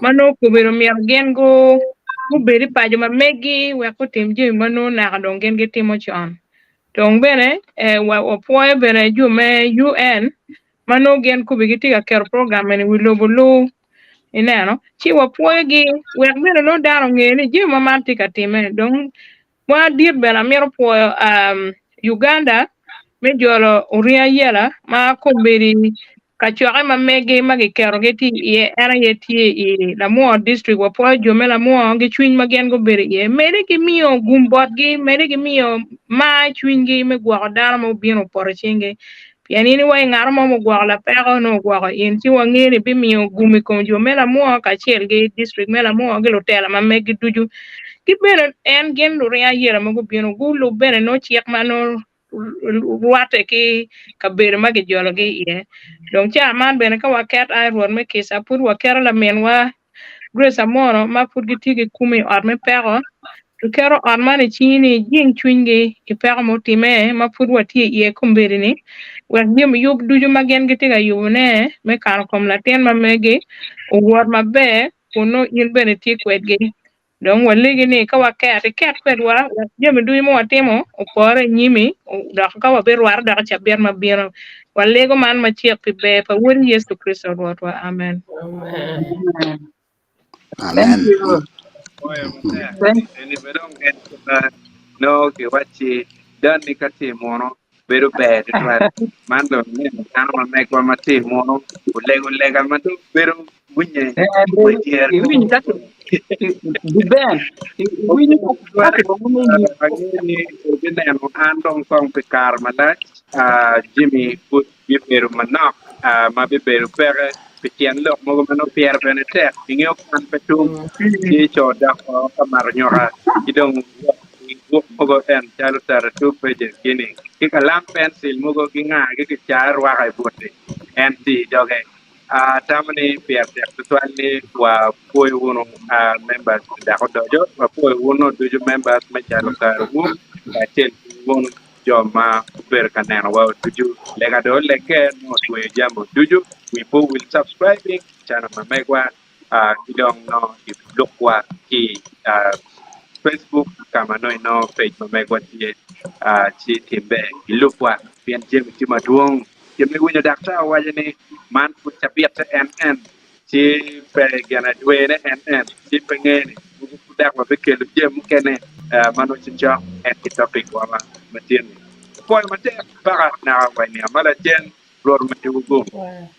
ma nongo kobedo myero gin gubed i paco ma megi wek gutim jami ma nongo naka dong gin gitimo con. Dong bene wapwoyo bene jo me UN ma nongo gin kobbe gitye ka keto program eni i wi lobo lu ineno ci wapwoyogi wek bene nongo dano onge ni jami ma man tye ka timme dong ma dit bene amito pwoyo Uganda me jolo oringo ayela ma kombeddi Kacokke ma megi ma giketogi tye iye en aye tye i Lamwor District. Wapwoyo jo me Lamwor ki cwiny ma gin gubedo iye. Mede ki miyo gum botgi, mede ki miyo mar i cwinygi me gwoko dano ma obino opoto i cinggi. Pien in iwaci ngat mo mugwoko lapeko nongo ogwoko in, ci wangeyo ni bimiyo gum i kom jo me Lamwor kacel ki district me Lamwor ki lutela ma megi ducu. Ki bene en gin luring ayela ma gubino gulub bene nongo cik ma nongo rwatte ki kabedo ma gijologi iye. Dong ca man bene ka waket ai Rwot me kica, pud waketo laminwa Grace Amono ma pud gitye ki kume i ot me peko, kiketo ot man i cingi ni ijing cwinygi i peko mutimme ma pud watye iye kombeddi-ni, wek jami yub ducu ma gin gitye ka yubone me kano kom latin ma megi owot maber kun nongo in bene itye kwedgi. Dong walegi ni ka waket, iket kwedwa wek jami ducu ma watimo opore i nyimi, dok ka wabirwate dok i cabit ma bino. Walego man macek pi ber pa Wodi Yecu Kricito Rwotwa. Amen. Amen. Amen. Thank you. Oyo matek. Thank Eni be dong en kit ma nongo kiwacci danni ka tye muno bedo ber tutwal. Man dong ineno dano ma megwa ma tye muno olego lega ma dong bedo winye wa jer. Iwinyo ka Ben, iwinyo ka kilwongo ni Angeyo ni ibineno an dong kong pi kare malac, Jimmy pud bibedo manok ma bibedo peke pi tyen lok mogo ma nongo pire bene tek. Ingeyo kwan pe tum, ci co dok ka mato nyoka ci dong wok. Buk mogo en calo 32 pages gini ki kalam pencil mogo ki nga gi kica rwaka i buti en tye i doge. Atamo ni pire tek tutwal ni wa pwoyo wunu members me dako odoco, wa pwoyo wunu ducu members me calo karewu kacel ki wun jo ma obedo ka neno wa ducu. Lega dong olekke nongo otweyo jami ducu. Wi pe owil subscribing channel ma megwa. ki dong nongo i lukwa ki Facebook ka ma nongo inongo page ma megwa tye ci timbe ilubwa pien jami tye madwong. Gin ma iwinyo daktar owaco ni man pud cabit-te en en ci pe gin adwene en en ci pe ngene mogo pud dok wabikelo jami mukene ma nongo cocok en ki topic wa ma tye ni. Apwoyo matek paka naka wa i nino ma lacen Rwot omeddi wu gum.